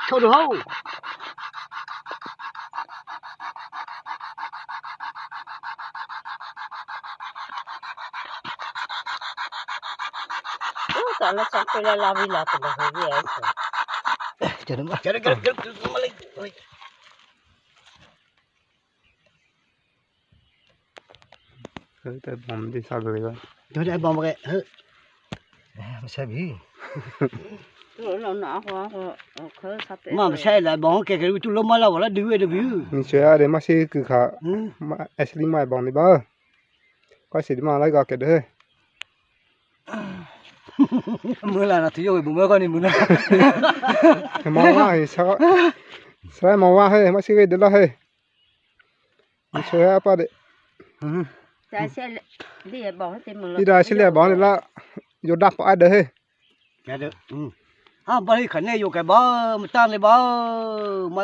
ໂທ້ເຮົາ ໂອ້ ການລະສັກເວລາລາວເວລາເປັນເຮົາເວຍ ຈະໄດ້ມາ ຈະໄດ້ ຈະໄດ້ມາເລີຍ. ເຮີ້ຍ ແຕ່ບອມທີ່ຊາເລີຍວ່າ ໂດຍໄດ້ບອມແກ ເຮີ້ຍ ມາໃສ່ບີ ເອີ ໜາວໆ ມາໃສ່ລະບອມແກ ກະໄດ້ຕຸລົມມາລາວລະ ດືເວດະບີ ມີເຊື້ອເດ ມາຊິຄືຂາ ມາແອສລີ ມາບອມນີ້ບໍ ກະຊິໄດ້ມາໄລກະແກເດີ ມື້ລະນະ ທີ່ຢູ່ບໍ່ເມືອກ່ອນນີ້ ມື້ນະ ມາວ່າໃຫ້ຊະ ສະໄລມາວ່າໃຫ້ ມາຊິເວເດີລະເຮີ້ຍ ມາຊ່ວຍອາປາເດ ຈາເຊເລຍບອງເຕັມເມືອງ ອີດາເຊເລຍບອງເດລະ ໂຍດັບອາເດເຮີ້ຍ ແກເດີ ອືມ ອ້າວ ບໍ່ໄດ້ຂັນແນ່ຢູ່ແກບໍ່ ມາຕານເລີຍບໍ່ ມາ